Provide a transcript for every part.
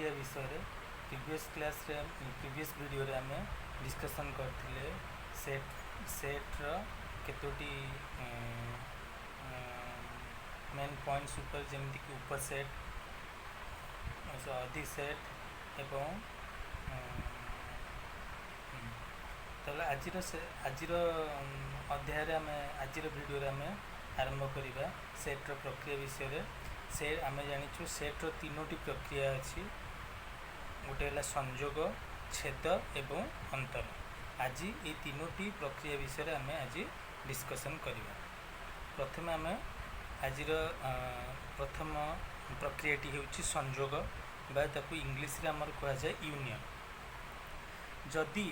ପ୍ରକ୍ରିୟା ବିଷୟରେ। ପ୍ରିଭିୟସ୍ କ୍ଲାସ୍ରେ, ପ୍ରିଭିୟସ୍ ଭିଡ଼ିଓରେ ଆମେ ଡିସ୍କସନ୍ କରିଥିଲେ ସେଟ୍ର କେତୋଟି ମେନ୍ ପଏଣ୍ଟସ୍ ଉପରେ, ଯେମିତିକି ଉପସେଟ୍, ଅଧିସେଟ୍ ଏବଂ ତାହେଲେ ଆଜିର ଅଧ୍ୟାୟରେ ଆମେ, ଆଜିର ଭିଡ଼ିଓରେ ଆମେ ଆରମ୍ଭ କରିବା ସେଟ୍ର ପ୍ରକ୍ରିୟା ବିଷୟରେ। ସେ ଆମେ ଜାଣିଛୁ, ସେଟ୍ର ତିନୋଟି ପ୍ରକ୍ରିୟା ଅଛି। ଗୋଟେ ହେଲା ସଂଯୋଗ, ଛେଦ ଏବଂ ଅନ୍ତର। ଆଜି ଏଇ ତିନୋଟି ପ୍ରକ୍ରିୟା ବିଷୟରେ ଆମେ ଆଜି ଡିସ୍କସନ୍ କରିବା। ପ୍ରଥମେ ଆମେ ଆଜିର ପ୍ରଥମ ପ୍ରକ୍ରିୟାଟି ହେଉଛି ସଂଯୋଗ ବା ତାକୁ ଇଂଲିଶରେ ଆମର କୁହାଯାଏ ୟୁନିଅନ୍। ଯଦି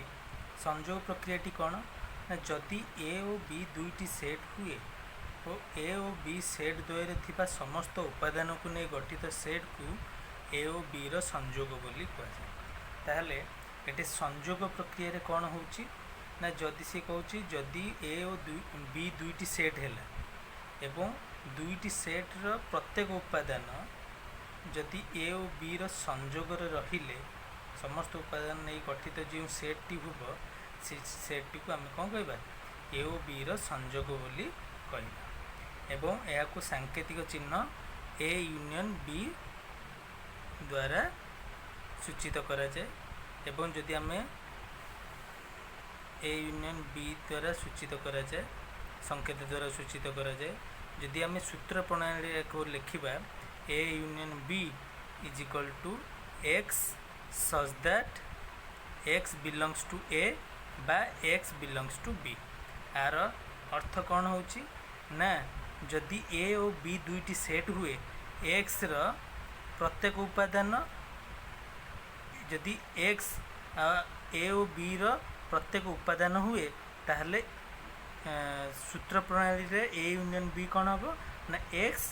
ସଂଯୋଗ ପ୍ରକ୍ରିୟାଟି କ'ଣ ନା, ଯଦି ଏ ଓ ବି ଦୁଇଟି ସେଟ୍ ହୁଏ ଓ ଏ ଓ ବି ସେଟ୍ ଦ୍ୱୟରେ ଥିବା ସମସ୍ତ ଉପାଦାନକୁ ନେଇ ଗଠିତ ସେଟ୍କୁ ଏ ଓ ବିର ସଂଯୋଗ ବୋଲି କୁହାଯାଏ। ତାହେଲେ ଏଠି ସଂଯୋଗ ପ୍ରକ୍ରିୟାରେ କ'ଣ ହେଉଛି ନା, ଯଦି ସେ କହୁଛି, ଯଦି ଏ ଓ ବି ଦୁଇଟି ସେଟ୍ ହେଲା ଏବଂ ଦୁଇଟି ସେଟ୍ର ପ୍ରତ୍ୟେକ ଉପାଦାନ ଯଦି ଏ ଓ ବିର ସଂଯୋଗରେ ରହିଲେ, ସମସ୍ତ ଉପାଦାନ ନେଇ ଗଠିତ ଯେଉଁ ସେଟ୍ଟି ହେବ, ସେ ସେଟ୍ଟିକୁ ଆମେ କ'ଣ କହିବା? ଏ ଓ ବିର ସଂଯୋଗ ବୋଲି କହିବା ଏବଂ ଏହାକୁ ସାଙ୍କେତିକ ଚିହ୍ନ ଏ ୟୁନିଅନ୍ ବି ଦ୍ୱାରା ସୂଚିତ କରାଯାଏ। ଏବଂ ଯଦି ଆମେ ଏ ୟୁନିଅନ୍ ବି ଦ୍ୱାରା ସୂଚିତ କରାଯାଏ, ସଂକେତ ଦ୍ୱାରା ସୂଚିତ କରାଯାଏ, ଯଦି ଆମେ ସୂତ୍ର ପ୍ରଣାଳୀରେ ଏହାକୁ ଲେଖିବା, A union B is equal to x such that x belongs to A ବା x belongs to B। ଆର ଅର୍ଥ କ'ଣ ହେଉଛି ନା, ଯଦି ଏ ଓ ବି ଦୁଇଟି ସେଟ୍ ହୁଏ, ଏକ୍ସର ପ୍ରତ୍ୟେକ ଉପାଦାନ ଯଦି ଏକ୍ସ ଏ ଓ ବିର ପ୍ରତ୍ୟେକ ଉପାଦାନ ହୁଏ, ତାହେଲେ ସୂତ୍ର ପ୍ରଣାଳୀରେ ଏ ୟୁନିଅନ୍ ବି କ'ଣ ହେବ ନା, ଏକ୍ସ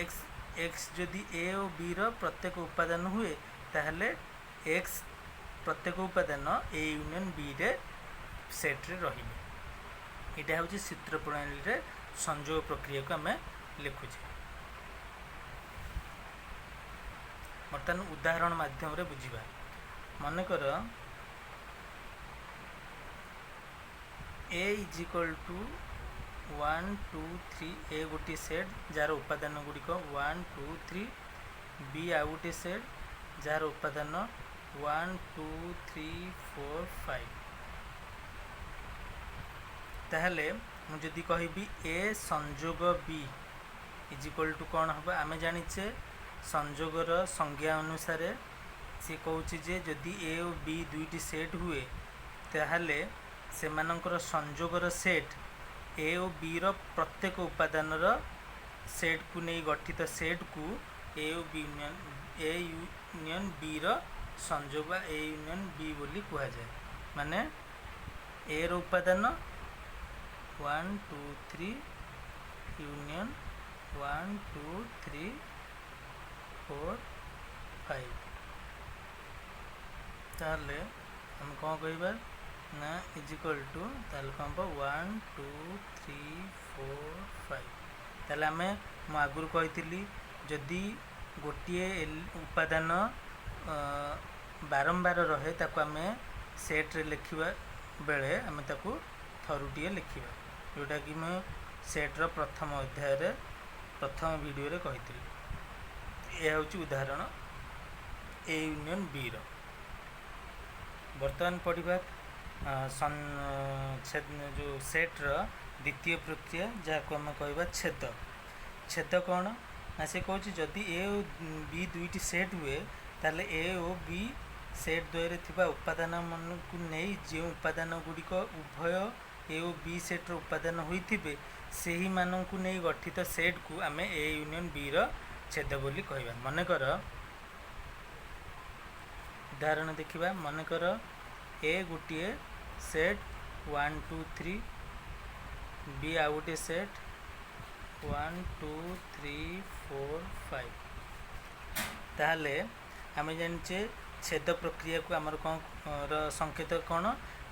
ଏକ୍ସ ଏକ୍ସ ଯଦି ଏ ଓ ବିର ପ୍ରତ୍ୟେକ ଉପାଦାନ ହୁଏ, ତାହେଲେ ଏକ୍ସ ପ୍ରତ୍ୟେକ ଉପାଦାନ ଏ ୟୁନିଅନ୍ ବିରେ ସେଟ୍ରେ ରହିବେ। ଏଇଟା ହେଉଛି ସୂତ୍ର ପ୍ରଣାଳୀରେ ସଂଯୋଗ ପ୍ରକ୍ରିୟାକୁ ଆମେ ଲେଖୁଛେ। ବର୍ତ୍ତମାନ ଉଦାହରଣ ମାଧ୍ୟମରେ ବୁଝିବା। ମନେକର A is equal to 1, 2, 3। A ଗୋଟିଏ ସେଟ୍ ଯାହାର ଉପାଦାନ ଗୁଡ଼ିକ 1, 2, 3। ବି ଆଉ ଗୋଟିଏ ସେଟ୍ ଯାହାର ଉପାଦାନ 1, 2, 3, 4, 5। ତାହେଲେ ମୁଁ ଯଦି କହିବି ଏ ସଂଯୋଗ ବି is equal to କ'ଣ ହେବ? ଆମେ ଜାଣିଛେ, ସଂଯୋଗର ସଂଜ୍ଞା ଅନୁସାରେ ସେ କହୁଛି ଯେ ଯଦି ଏ ଓ ବି ଦୁଇଟି ସେଟ୍ ହୁଏ, ତାହେଲେ ସେମାନଙ୍କର ସଂଯୋଗର ସେଟ୍ ଏ ଓ ବିର ପ୍ରତ୍ୟେକ ଉପାଦାନର ସେଟ୍କୁ ନେଇ ଗଠିତ ସେଟ୍କୁ ଏ ଓ ବି ୟୁନିଅନ୍, ଏ ୟୁନିଅନ୍ ବିର ସଂଯୋଗ ବା ଏ ୟୁନିଅନ୍ ବି ବୋଲି କୁହାଯାଏ। ମାନେ ଏର ଉପାଦାନ 1, 2, 3 union 1, 2, 3, 4, 5। ତାହେଲେ ଆମେ କ'ଣ କହିବା ନା, is equal to ତାହେଲେ କ'ଣ ହେବ? 1, 2, 3, 4, 5। ତାହେଲେ ଆମେ, ମୁଁ ଆଗରୁ କହିଥିଲି, ଯଦି ଗୋଟିଏ ଉପାଦାନ ବାରମ୍ବାର ରହେ, ତାକୁ ଆମେ ସେଟ୍ରେ ଲେଖିବା ବେଳେ ଆମେ ତାକୁ ଥରୁଟିଏ ଲେଖିବା, ଯେଉଁଟାକି ମୁଁ ସେଟ୍ର ପ୍ରଥମ ଅଧ୍ୟାୟରେ, ପ୍ରଥମ ଭିଡ଼ିଓରେ କହିଥିଲି। ଏହା ହେଉଛି ଉଦାହରଣ ଏ ୟୁନିଅନ୍ ବିର। ବର୍ତ୍ତମାନ ପଢ଼ିବା ଯେଉଁ ସେଟ୍ର ଦ୍ୱିତୀୟ ପ୍ରକ୍ରିୟା, ଯାହାକୁ ଆମେ କହିବା ଛେଦ। ଛେଦ କ'ଣ ନା, ସେ କହୁଛି ଯଦି ଏ ଓ ବି ଦୁଇଟି ସେଟ୍ ହୁଏ, ତାହେଲେ ଏ ଓ ବି ସେଟ୍ ଦ୍ୱୟରେ ଥିବା ଉପାଦାନମାନଙ୍କୁ ନେଇ ଯେଉଁ ଉପାଦାନ ଗୁଡ଼ିକ ଉଭୟ ଏ ଓ ବି ସେଟ୍ର ଉପାଦାନ ହୋଇଥିବେ, ସେହିମାନଙ୍କୁ ନେଇ ଗଠିତ ସେଟ୍କୁ ଆମେ ଏ ୟୁନିଅନ୍ ବିର ଛେଦ ବୋଲି କହିବା। ମନେକର ଉଦାହରଣ ଦେଖିବା। ମନେକର ଏ ଗୋଟିଏ ସେଟ୍ 1, 2, 3, ବି ଆଉ ଗୋଟିଏ ସେଟ୍ 1, 2, 3, 4, 5। ତାହେଲେ ଆମେ ଜାଣିଛେ, ଛେଦ ପ୍ରକ୍ରିୟାକୁ ଆମର କ'ଣ ର ସଂକେତ କ'ଣ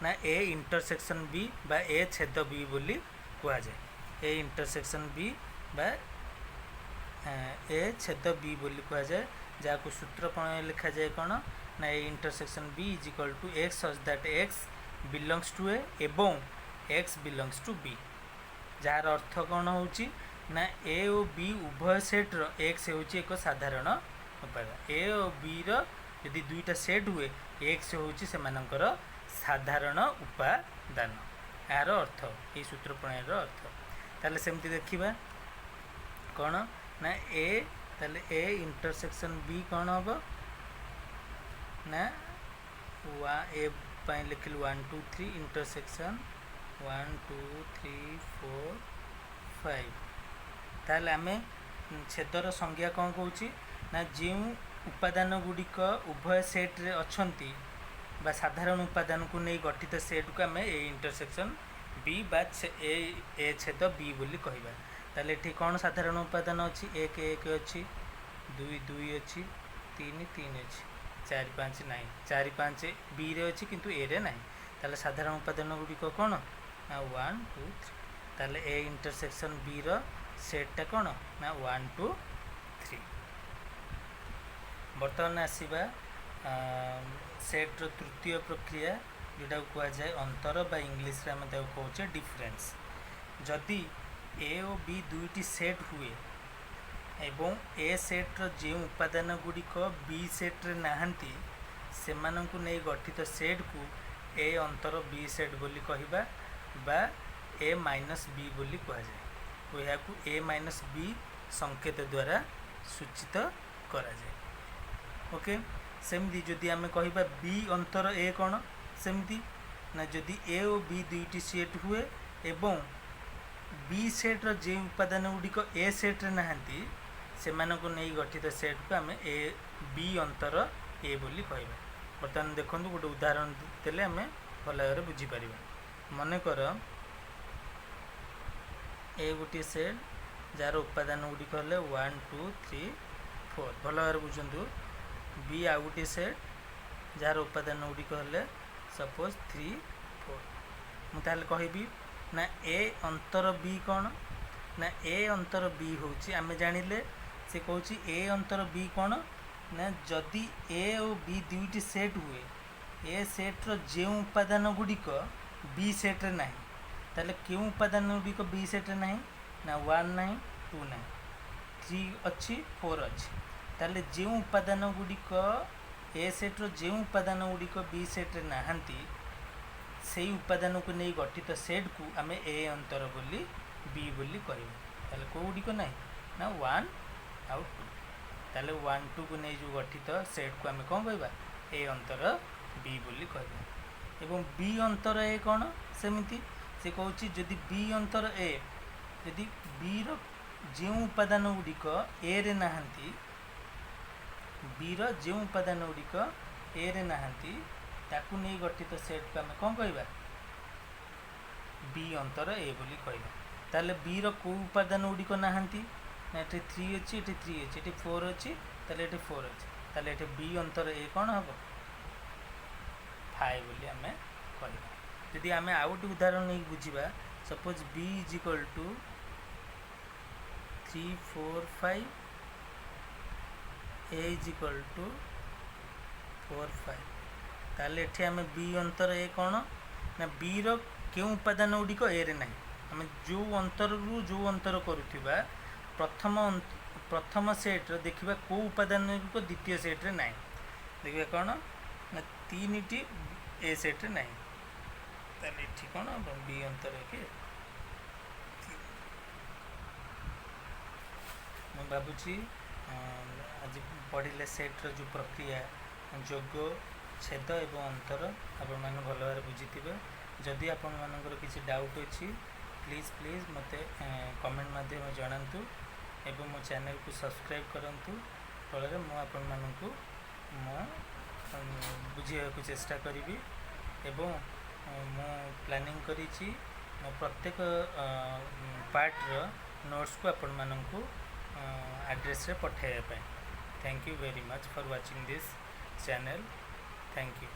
ନା, ଏ ଇଣ୍ଟରସେକ୍ସନ୍ ବି ବା ଏ ଛେଦ ବି ବୋଲି କୁହାଯାଏ। ଏ ଇଣ୍ଟରସେକ୍ସନ୍ ବି ବା ଏ ଛେଦ ବି ବୋଲି କୁହାଯାଏ, ଯାହାକୁ ସୂତ୍ର ପ୍ରଣାଳୀ ଲେଖାଯାଏ କ'ଣ ନା A intersection B is equal to x such that x belongs to A ଏବଂ ଏକ୍ସ ବିଲଙ୍ଗସ୍ ଟୁ ବି। ଯାହାର ଅର୍ଥ କ'ଣ ହେଉଛି ନା ଏ ଓ ବି ଉଭୟ ସେଟ୍ର ଏକ୍ସ ହେଉଛି ଏକ ସାଧାରଣ ଉପାଦାନ। ଏ ଓ ବିର ଯଦି ଦୁଇଟା ସେଟ୍ ହୁଏ, ଏକ୍ସ ହେଉଛି ସେମାନଙ୍କର ସାଧାରଣ ଉପାଦାନ। ଏହାର ଅର୍ଥ, ଏଇ ସୂତ୍ର ପ୍ରଣାଳୀର ଅର୍ଥ। ତାହେଲେ ସେମିତି ଦେଖିବା କ'ଣ ନା ଏ, ତାହେଲେ ଏ ଇଣ୍ଟରସେକ୍ସନ୍ ବି କ'ଣ ହେବ ନା ଏ ପାଇଁ ଲେଖିଲୁ 1, 2, 3 intersection 1, 2, 3, 4, 5। ତାହେଲେ ଆମେ ଛେଦର ସଂଜ୍ଞା କ'ଣ କହୁଛି ନା ଯେଉଁ ଉପାଦାନ ଗୁଡ଼ିକ ଉଭୟ ସେଟ୍ରେ ଅଛନ୍ତି ବା ସାଧାରଣ ଉପାଦାନକୁ ନେଇ ଗଠିତ ସେଟ୍କୁ ଆମେ ଏ ଇଣ୍ଟରସେକ୍ସନ୍ ବି ବା ଏ ଛେଦ ବି ବୋଲି କହିବା। ତାହେଲେ ଏଠି କ'ଣ ସାଧାରଣ ଉପାଦାନ ଅଛି? 1, 1 ଅଛି, 2, 2 ଅଛି, 3, 3 ଅଛି, 4, 5 ନାହିଁ। 4, 5 ବିରେ ଅଛି କିନ୍ତୁ ଏରେ ନାହିଁ। ତାହେଲେ ସାଧାରଣ ଉପାଦାନ ଗୁଡ଼ିକ କ'ଣ ନା 1, 2, 3। ତାହେଲେ ଏ ଇଣ୍ଟରସେକ୍ସନ୍ ବିର ସେଟ୍ଟା କ'ଣ ନା 1, 2, 3। ବର୍ତ୍ତମାନ ଆସିବା ସେଟ୍ର ତୃତୀୟ ପ୍ରକ୍ରିୟା, ଯେଉଁଟାକୁ କୁହାଯାଏ ଅନ୍ତର ବା ଇଂଲିଶରେ ଆମେ ତାକୁ କହୁଛେ ଡିଫରେନ୍ସ। ଯଦି ଏ ଓ ବି ଦୁଇଟି ସେଟ୍ ହୁଏ ଏବଂ ଏ ସେଟ୍ର ଯେଉଁ ଉପାଦାନ ଗୁଡ଼ିକ ବି ସେଟ୍ରେ ନାହାନ୍ତି, ସେମାନଙ୍କୁ ନେଇ ଗଠିତ ସେଟ୍କୁ ଏ ଅନ୍ତର ବି ସେଟ୍ ବୋଲି କହିବା ବା ଏ ମାଇନସ୍ ବି ବୋଲି କୁହାଯାଏ ଓ ଏହାକୁ ଏ ମାଇନସ୍ ବି ସଂକେତ ଦ୍ୱାରା ସୂଚିତ କରାଯାଏ। ଓକେ, ସେମିତି ଯଦି ଆମେ କହିବା ବି ଅନ୍ତର ଏ କ'ଣ, ସେମିତି ନା ଯଦି ଏ ଓ ବି ଦୁଇଟି ସେଟ୍ ହୁଏ ଏବଂ ବି ସେଟ୍ର ଯେଉଁ ଉପାଦାନ ଗୁଡ଼ିକ ଏ ସେଟ୍ରେ ନାହାନ୍ତି, ସେମାନଙ୍କୁ ନେଇ ଗଠିତ ସେଟ୍କୁ ଆମେ ଏ ବି ଅନ୍ତର ଏ ବୋଲି କହିବା। ବର୍ତ୍ତମାନ ଦେଖନ୍ତୁ, ଗୋଟେ ଉଦାହରଣ ଦେଲେ ଆମେ ଭଲ ଭାବରେ ବୁଝିପାରିବା। ମନେକର ଏ ଗୋଟିଏ ସେଟ୍, ଯାହାର ଉପାଦାନ ଗୁଡ଼ିକ ହେଲେ 1, 2, 3, 4। ଭଲ ଭାବରେ ବୁଝନ୍ତୁ। ବି ଆଉ ଗୋଟିଏ ସେଟ୍, ଯାହାର ଉପାଦାନ ଗୁଡ଼ିକ ହେଲେ ସପୋଜ୍ 3, 4। ମୁଁ ତାହେଲେ କହିବି ନା ଏ ଅନ୍ତର ବି କ'ଣ ନା ଏ ଅନ୍ତର ବି ହେଉଛି, ଆମେ ଜାଣିଲେ, ସେ କହୁଛି ଏ ଅନ୍ତର ବି କ'ଣ ନା ଯଦି ଏ ଓ ବି ଦୁଇଟି ସେଟ୍ ହୁଏ, ଏ ସେଟ୍ର ଯେଉଁ ଉପାଦାନ ଗୁଡ଼ିକ ବି ସେଟ୍ରେ ନାହିଁ। ତାହେଲେ କେଉଁ ଉପାଦାନ ଗୁଡ଼ିକ ବି ସେଟ୍ରେ ନାହିଁ ନା 1 ନାହିଁ, 2 ନାହିଁ, 3 ଅଛି, 4 ଅଛି। ତାହେଲେ ଯେଉଁ ଉପାଦାନ ଗୁଡ଼ିକ, ଏ ସେଟ୍ର ଯେଉଁ ଉପାଦାନ ଗୁଡ଼ିକ ବି ସେଟ୍ରେ ନାହାନ୍ତି, ସେଇ ଉପାଦାନକୁ ନେଇ ଗଠିତ ସେଟ୍କୁ ଆମେ ଏ ଅନ୍ତର ବୋଲି ବି ବୋଲି କହିବା। ତାହେଲେ କେଉଁ ଗୁଡ଼ିକ ନାହିଁ ନା 1 ଆଉ 2। ତାହେଲେ 1, 2କୁ ନେଇ ଯେଉଁ ଗଠିତ ସେଟ୍କୁ ଆମେ କ'ଣ କହିବା? ଏ ଅନ୍ତର ବି ବୋଲି କହିବା। ଏବଂ ବି ଅନ୍ତର ଏ କ'ଣ? ସେମିତି ସେ କହୁଛି, ଯଦି ବି ଅନ୍ତର ଏ, ଯଦି ବିର ଯେଉଁ ଉପାଦାନ ଗୁଡ଼ିକ ଏରେ ନାହାନ୍ତି, ବିର ଯେଉଁ ଉପାଦାନ ଗୁଡ଼ିକ ଏରେ ନାହାନ୍ତି, ତାକୁ ନେଇ ଗଠିତ ସେଟ୍କୁ ଆମେ କ'ଣ କହିବା? ବି ଅନ୍ତର ଏ ବୋଲି କହିବା। ତାହେଲେ ବିର କେଉଁ ଉପାଦାନ ଗୁଡ଼ିକ ନାହାନ୍ତି ନା ଏଠି 3 ଅଛି, ଏଠି 3 ଅଛି, ଏଠି 4 ଅଛି, ତାହେଲେ ଏଠି 4 ଅଛି। ତାହେଲେ ଏଠି ବି ଅନ୍ତର ଏ କ'ଣ ହେବ? 5 ବୋଲି ଆମେ କହିବା। ଯଦି ଆମେ ଆଉ ଗୋଟେ ଉଦାହରଣ ନେଇକି ବୁଝିବା, suppose B is equal to 3, 4, 5, A is equal to 4, 5। ତାହେଲେ ଏଠି ଆମେ ବି ଅନ୍ତର ଏ କ'ଣ ନା ବିର କେଉଁ ଉପାଦାନ ଗୁଡ଼ିକ ଏରେ ନାହିଁ। ଆମେ ଯେଉଁ ଅନ୍ତରରୁ ଯେଉଁ ଅନ୍ତର କରୁଥିବା, ପ୍ରଥମ ସେଟ୍ର ଦେଖିବା କେଉଁ ଉପାଦାନ ଗୁଡ଼ିକ ଦ୍ୱିତୀୟ ସେଟ୍ରେ ନାହିଁ। ଦେଖିବା କ'ଣ ନା ତିନିଟି ଏ ସେଟ୍ରେ ନାହିଁ। ତାହେଲେ ଏଠି କ'ଣ ହେବ? ବି ଅନ୍ତର କି ମୁଁ ଭାବୁଛି ଆଜି ପଢ଼ିଲେ ସେଟ୍ର ଯେଉଁ ପ୍ରକ୍ରିୟା, ଯୋଗ, ଛେଦ ଏବଂ ଅନ୍ତର, ଆପଣମାନେ ଭଲ ଭାବରେ ବୁଝିଥିବେ। ଯଦି ଆପଣମାନଙ୍କର କିଛି ଡାଉଟ୍ ଅଛି, ପ୍ଲିଜ୍ ପ୍ଲିଜ୍ ମୋତେ କମେଣ୍ଟ ମାଧ୍ୟମରେ ଜଣାନ୍ତୁ ଏବଂ ମୋ ଚ୍ୟାନେଲକୁ ସବସ୍କ୍ରାଇବ୍ କରନ୍ତୁ। ଫଳରେ ମୁଁ ଆପଣମାନଙ୍କୁ ମୁଁ ବୁଝେଇବାକୁ ଚେଷ୍ଟା କରିବି ଏବଂ ମୁଁ ପ୍ଲାନିଂ କରିଛି ମୋ ପ୍ରତ୍ୟେକ ପାର୍ଟର ନୋଟ୍ସକୁ ଆପଣମାନଙ୍କୁ ଆଡ୍ରେସ୍ରେ ପଠାଇବା ପାଇଁ। Thank you very much for watching this channel. Thank you.